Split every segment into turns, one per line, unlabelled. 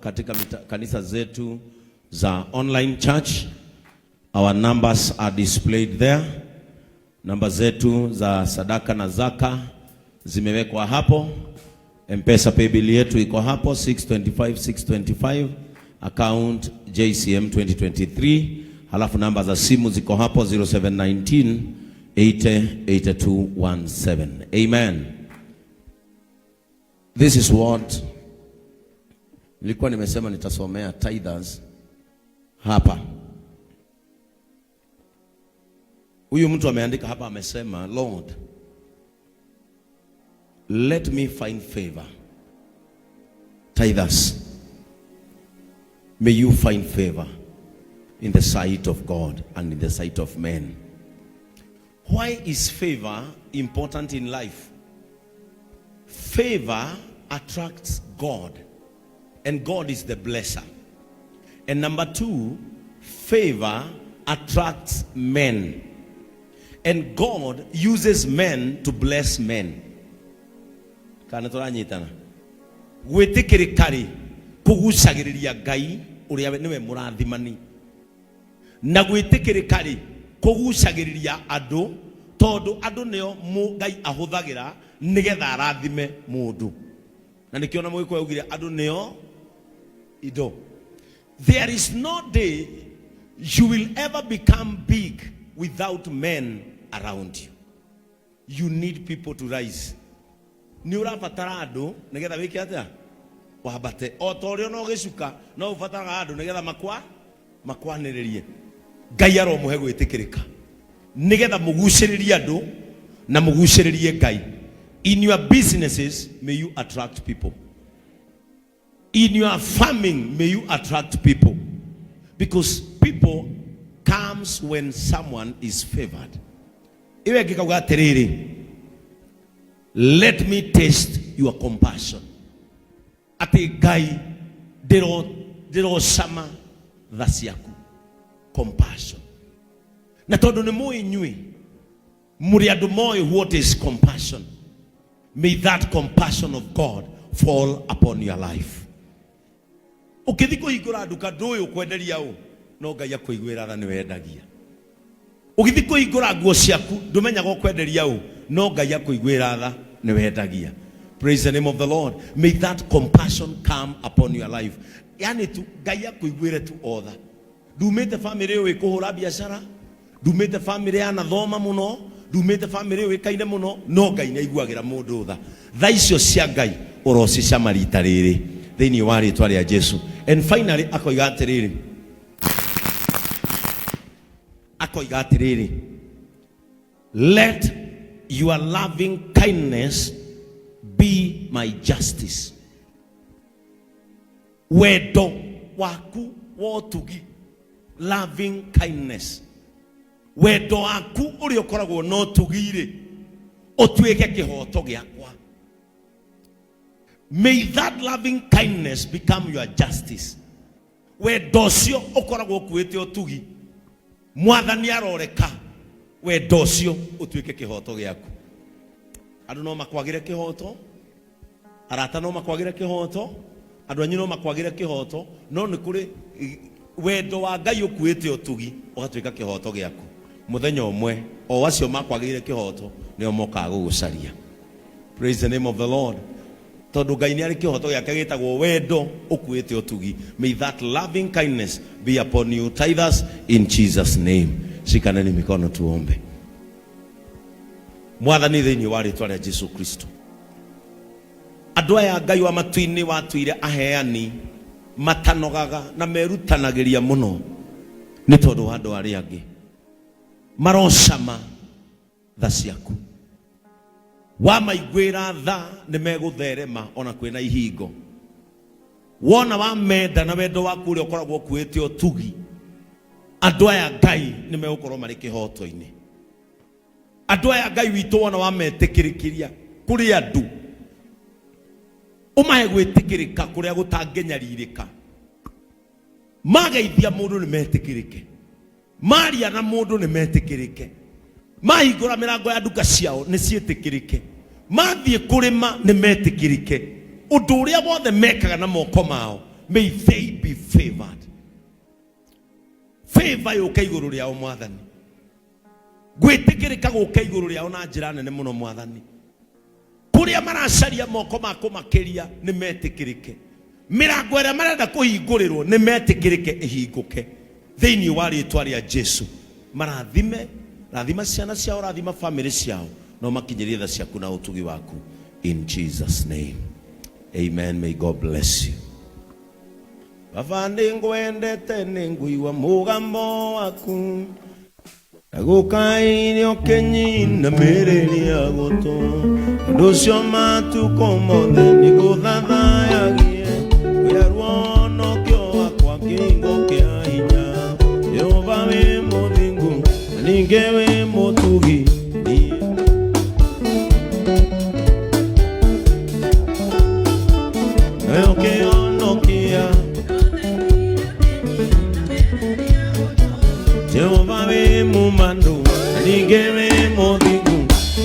Katika kanisa zetu za online church. Our numbers are displayed there. Namba zetu za sadaka na zaka zimewekwa hapo. M-Pesa paybill yetu iko hapo 625 625, account JCM 2023. Halafu namba za simu ziko hapo 0719 80 8217. Amen. This is what nilikuwa nimesema nitasomea tithers hapa. Huyu mtu ameandika hapa, amesema, "Lord, let me find favor." Tithers, may you find favor in the sight of God and in the sight of men. Why is favor important in life? Favor attracts God, and God is the blesser. And number two, favor attracts men. And God uses men to bless men. Kana tũranyitana? Gwĩtĩkĩrĩka rĩ, kũgucagĩrĩria Ngai ũrĩa nĩwe mũrathimani. Na gwĩtĩkĩrĩka rĩ, kũgucagĩrĩria andũ, tondũ andũ nĩo Ngai ahũthagĩra nĩgetha arathime mũndũ. Na nĩkĩo na Mũgĩkũyũ augire andũ nĩo indo. There is no day you will ever become big without men around you. You need people to rise. Nĩ ũrabatara andũ nĩgetha wĩke atĩa? Wambate. O ta ũrĩa no gĩcuka no ũbataraga andũ nĩgetha makwanĩrĩrie. Ngai aromũhe gwĩtĩkĩrĩka nĩgetha mũgucĩrĩrie andũ na mũgucĩrĩrie Ngai. In your businesses, may you attract people. In your farming, may you attract people. Because people comes when someone is favored. Iwe ngikauga atĩrĩrĩ, "Let me taste your compassion." Atĩ Ngai ndĩrocama tha ciaku. Compassion. Na tondũ nĩ mũĩ inyuĩ, mũrĩ andũ moĩ what is compassion. May that compassion of God fall upon your life. Ũkĩthi kũhingũra nduka ndũĩ ũkwenderia ũ, no Ngai akũiguĩra tha nĩ wendagia. Ũgĩthi kũhingũra nguo ciaku ndũmenyaga ũkwenderia ũ, no Ngai akũiguĩra tha nĩ wendagia. Praise the name of the Lord. May that compassion come upon your life. Yani tu Ngai akũiguĩre tu otha. Ndumĩte family ũĩ kũhũra biacara, ndumĩte family yanathoma mũno, ndumĩte family ũĩkaine mũno, no Ngai nĩ aiguagĩra mũndũ tha. Tha icio cia Ngai ũrocicama rita rĩrĩ thĩinĩ wa rĩtwa rĩa Jesu. And finally akoiga atĩrĩrĩ, "Let your loving kindness be my justice." Wendo waku wa ũtugi, loving kindness, wendo waku ũrĩa ũkoragwo na ũtugi-rĩ, ũtuĩke kĩhoto gĩakwa. May that loving kindness become your justice. Wendo ũcio ũkoragwo ũkuĩte ũtugi, Mwathani aroreka wendo ũcio ũtuĩke kĩhoto gĩaku. Andũ no makwagĩre kĩhoto, arata no makwagĩre kĩhoto, andũ anyu no makwagĩre kĩhoto, no nĩ kũrĩ wendo wa Ngai ũkuĩte ũtugi ũgatuĩka kĩhoto gĩaku. Mũthenya ũmwe o acio makwagĩire kĩhoto nĩo mokaga gũgũcaria. Praise the name of the Lord. Tondũ Ngai nĩ arĩ kĩhoto gĩake gĩtagwo wendo ũkuĩte ũtugi. May that loving kindness be upon you, tithers, in Jesus' name. Shikaneni mikono tuombe. Mwathani, thĩinĩ wa rĩtwa rĩa Jesu Kristo, andũ aya Ngai wa matu-inĩ watuire aheani matanogaga na merutanagĩria mũno nĩ tondũ wa andũ arĩa angĩ, marocama tha ciaku. Wamaiguĩra tha nĩ megũtherema ona kwĩna ihingo. Wona wamenda na wendo waku ũrĩa ũkoragwo ũkuĩte ũtugi, andũ aya Ngai nĩ megũkorwo marĩ kĩhoto-inĩ. Andũ aya Ngai witũ, wona wametĩkĩrĩkĩria kũrĩ andũ, ũmahe gwĩtĩkĩrĩka kũrĩa gũtangĩnyarirĩka. Mageithia mũndũ nĩ metĩkĩrĩke, maria na mũndũ nĩ metĩkĩrĩke, mahingũra mĩrango ya nduka ciao nĩ ciĩtĩkĩrĩke, mathiĩ kũrĩma nĩ metĩkĩrĩke, ũndũ ũrĩa wothe mekaga na moko mao. May they be favored. Favor yũke igũrũ rĩao Mwathani, gwĩtĩkĩrĩka gũke igũrũ rĩao na njĩra nene mũno Mwathani. Kũrĩa maracaria moko ma kũmakĩria nĩ metĩkĩrĩke, mĩrango ĩrĩa marenda kũhingũrĩrwo nĩ metĩkĩrĩke ĩhingũke thĩinĩ wa rĩtwa rĩa Jesu. Marathime, rathima ciana ciao, rathima famĩlĩ ciao, no makinyĩrie tha ciaku na ũtugi waku, in Jesus name, amen. May God bless you. Baba, nĩngwendete, nĩngũigua mũgambo waku ndagũkaire ũkĩnyinamĩrĩria gũtũ, ũndũ ũcio matukũ mothe nĩngũthathayagie wĩra ruonokio wakwa kĩhingo kĩa hinya. Jehova, wĩ mũthingu na ningĩ wĩ mũtugi. Niĩ nawe ũkĩhonokia. Jehova, wĩ mũmandu na ningĩ wĩ mũthingu.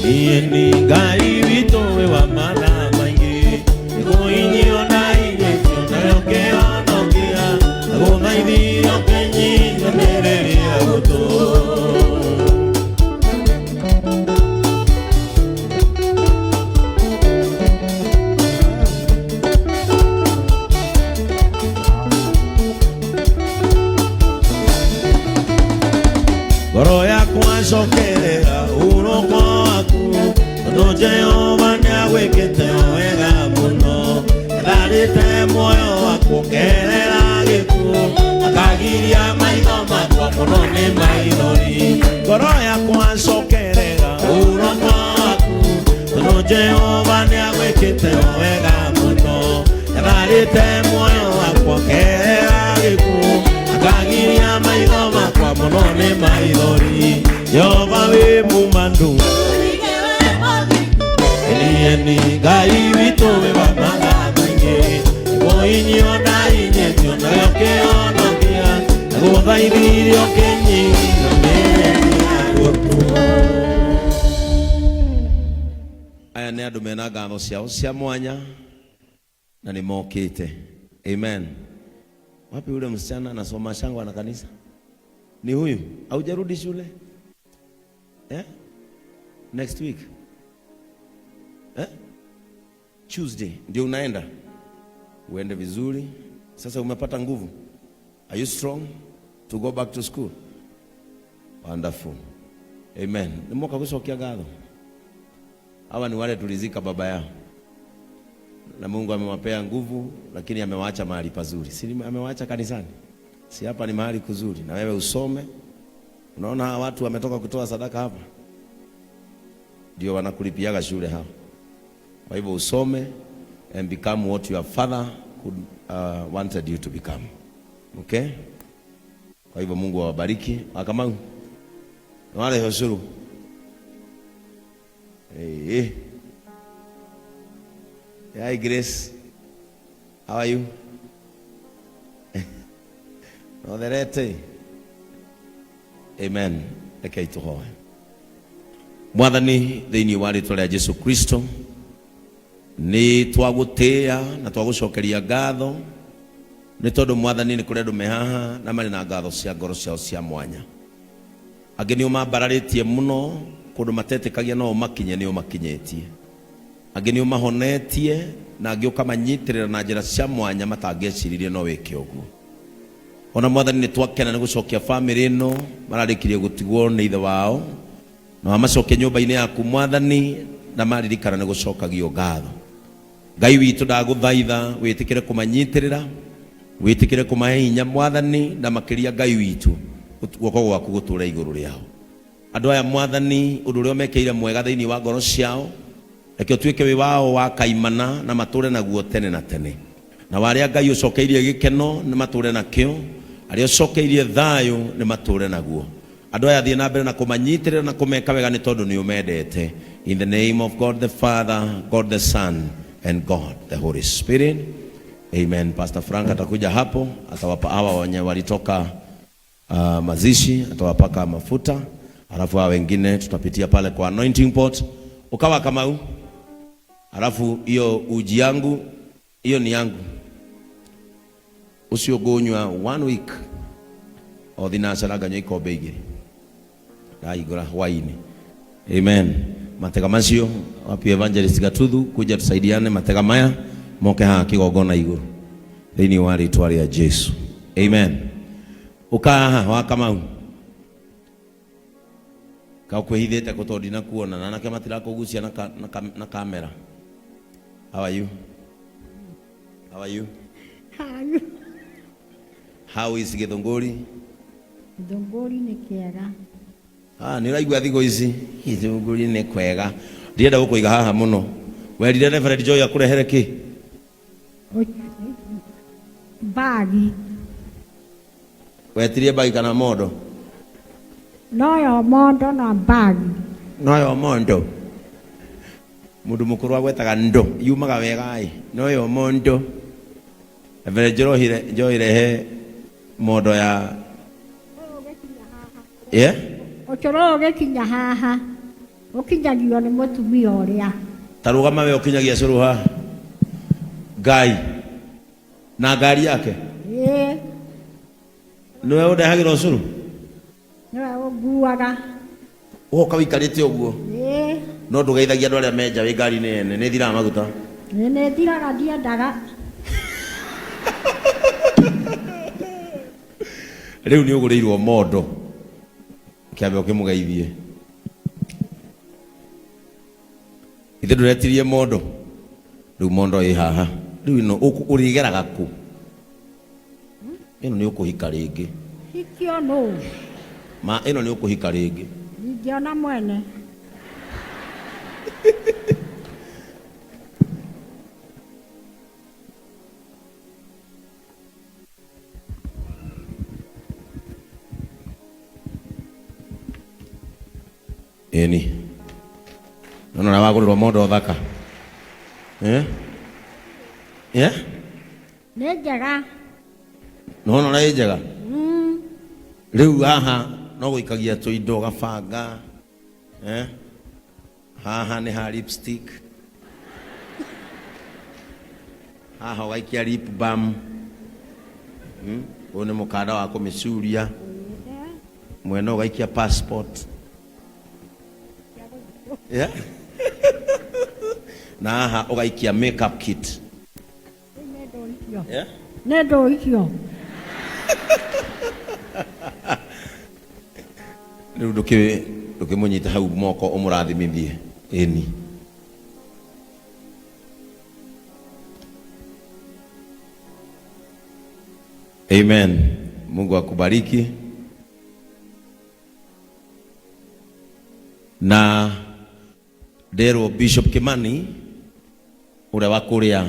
Niĩ nĩ Ngai witũ wĩ wa matha maingĩ, nĩkũinyio na inyĩtio nawe ũkĩhonokia, ndagũthaithire ũkĩnyinamĩrĩria gũtũ. Ngoro yakwa cokerera ũrũkwa waku, tondũ Jehova nĩagwĩkĩte wega mũno. Ndarĩte muoyo wakwa ũkerera gĩkuũ, akagiria maitho makwa mũno nĩ maithori. Ngoro yakwa cokerera ũrũkwa waku, tondũ Jehova nĩagwĩkĩte wega mũno. Ndarĩte muoyo wakwa ũkerera gĩkuũ, akagiria maitho makwa mũno nĩ maithori. Jehova, wĩ mũmandu niĩ nĩ Ngai witũ wĩ wa matha maingĩ, nĩkũinyio na inyĩtio nawe ũkĩhonokia, ndagũthaithire ũkĩnyinamĩrĩria gũtũ. Aya nĩ andũ mena ngatho ciao cia mwanya na nĩ mokĩte. Amen. Wapi yule msichana anasoma shangwa na kanisa? Ni huyu. Haujarudi shule, eh? Next week, eh? Tuesday ndio unaenda. Uende vizuri. Sasa umepata nguvu? Are you strong to go back to school? Wonderful. Amen. Nĩ gũcokia ngatho. Hawa ni wale tulizika baba yao na Mungu amewapea nguvu, lakini amewaacha mahali pazuri. Si amewaacha kanisani? Si hapa ni mahali kuzuri, na wewe usome. Unaona hawa watu wametoka kutoa sadaka hapa, ndio wanakulipiaga shule hapa. Kwa hivyo usome and become what your father could, wanted you to become. Okay? Kwa hivyo Mungu awabariki. Akamau wale ushuru. Hey. Hi Grace. How are you? Notherete. Amen. Rekei tuhoe. Mwathani, thĩinĩ wa rĩtwa rĩa Jesu Kristo, nĩ twagũtĩĩa na twagũcokeria ngatho, nĩ tondũ Mwathani, nĩ kũrĩ andũ me haha na marĩ na ngatho cia ngoro ciao cia mwanya. Angĩ nĩ ũmambararĩtie mũno kũndũ matetĩkagia no ũmakinye, nĩ ũmakinyĩtie. Angĩ nĩ ũmahonetie, na angĩ ũkamanyitĩrĩra na njĩra cia mwanya matangĩeciririe no wĩke ũguo. Ona Mwathani, nĩ twakena nĩ gũcokia bamĩrĩ ĩno mararĩkirie gũtigwo nĩ ithe wao, na wamacokia nyũmba-inĩ yaku Mwathani, na maririkana nĩ gũcokagio ngatho. Ngai witũ, ndagũthaitha wĩtĩkĩre kũmanyitĩrĩra, wĩtĩkĩre kũmahe hinya Mwathani, na makĩria Ngai witũ, guoko gwaku gũtũre igũrũ rĩao. Andũ aya Mwathani, ũndũ ũrĩa ũmekĩire mwega thĩinĩ wa ngoro ciao, reke ũtuĩke wĩ wao wa kaimana na matũre naguo tene na tene. Na warĩa Ngai ũcokeirie gĩkeno, nĩ matũre nakĩo. Arĩa ũcokeirie thayũ, nĩ matũre naguo. Andũ aya, thiĩ na mbere na kũmanyitĩrĩra na kũmeka wega, nĩ tondũ nĩ ũmendete. In the name of God the Father, God the Son and God the Holy Spirit, amen. Pastor Frank atakuja hapo, atawapa hawa wenye walitoka mazishi, atawapaka mafuta, alafu hawa wengine tutapitia pale kwa anointing pot ukawa Kamau. Alafu hiyo uji yangu, hiyo ni yangu. Ũcio ngũnyua one week o thinacara, nganyua ikombe igĩrĩ ndahingũra hwainĩ. Amen. Matega macio wapi? Evangelist Gatuthu, kuja tusaidiane. Matega maya moke haha kĩgongona igũrũ thĩinĩ wa rĩtwa rĩa Jesu. Amen. Ũka haha wa Kamau, kakwĩhithĩte kũ? Tondũ ndinakuona na anake matirakũgucia na kamera. How are you? How are you?
How?
How is Githunguri?
Githunguri nĩ kĩega.
Ah, nĩ ũraigua thikũ ici Githunguri nĩ kwega. Ndienda gũkũiga haha mũno. Werire Reverend Joy akũrehere kĩ?
Mbagi.
Wetirie bagi kana mondo?
Noyo mondo na mbagi.
Noyo mondo. Mũndũ mũkũrũ agwetaga ndo yumaga wega ĩ noyo mondo. Reverend Joy, rehe mondo ya, yeah?
Ũcũrũ ũyũ ũgĩkinya haha ũkinyagio nĩ mũtumia ũrĩa.
Ta rũgama we ũkinyagia cũrũ haha. Ngai na ngari yake.
Ĩĩ.
Nĩwe ũndehagĩra ũcũrũ?
Nĩwe ũnguaga.
Ũgoka wĩikarĩte ũguo?
Ĩĩ.
No ndũgeithagia andũ arĩa menja wĩ ngari-inĩ ene nĩ thiraga maguta.
Ĩĩ, nĩ thiraga, ndiendaga.
Rĩu nĩ ũgũrĩirwo mondo, kĩambe ũkĩmũgeithie. Ithe ndũretirie mondo? Rĩu mondo ĩ haha. Rĩu ĩno ũrĩgeraga kũ? Ĩno nĩ ũkũhika rĩngĩ.
Hikio nũ?
Ma ĩno nĩ ũkũhika rĩngĩ.
Ndingĩona mwene.
Ĩni nona ũrĩa wagũrĩrwo mondo thaka, eh? Yeah?
Nĩ njega.
Nona ũrĩa ĩ njega. Rĩu haha no gũikagia tũindo gabanga, eh? Haha nĩ ha lipstick, haha ũgaikia lip balm. Ũyũ nĩ mũkanda wa kũmĩcuria mwena, ũgaikia passport, yeah? Na haha ũgaikia makeup kit.
Nĩ ndũ icio?
Yeah?
Nĩ ndũ icio?
Rĩu ndũkĩmũnyite hau moko ũmũrathimithie. Ĩni. Amen. Mungu akubariki. Na nderwo Bishop Kimani ũrĩa wa kũrĩa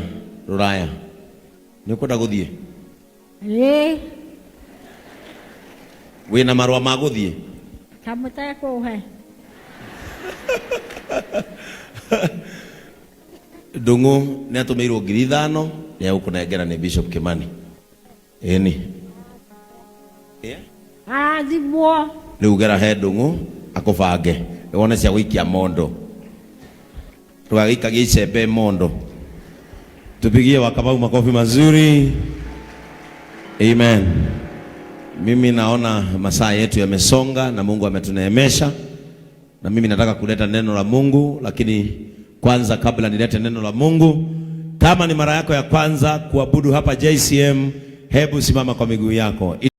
rũraya, nĩ ũkwenda gũthiĩ?
Ĩĩ.
Wĩna marũa ma gũthiĩ?
Kamũtekũhe.
Ndung'u nĩ atũmĩirwo 5,000 nĩ egũkũnengera nĩ Bishop Kimani. Ĩni. Yeah?
Arathimwo.
Rĩu gera he Ndung'u akũbange wone cia gũikia mondo, ndũgagĩikagie icembe mondo. Tupigie Wakamau makofi mazuri. Amen. Mimi naona masaa yetu yamesonga na Mungu ametuneemesha, na mimi nataka kuleta neno la Mungu, lakini kwanza kabla nilete neno la Mungu, kama ni mara yako ya kwanza kuabudu hapa JCM, hebu simama kwa miguu yako.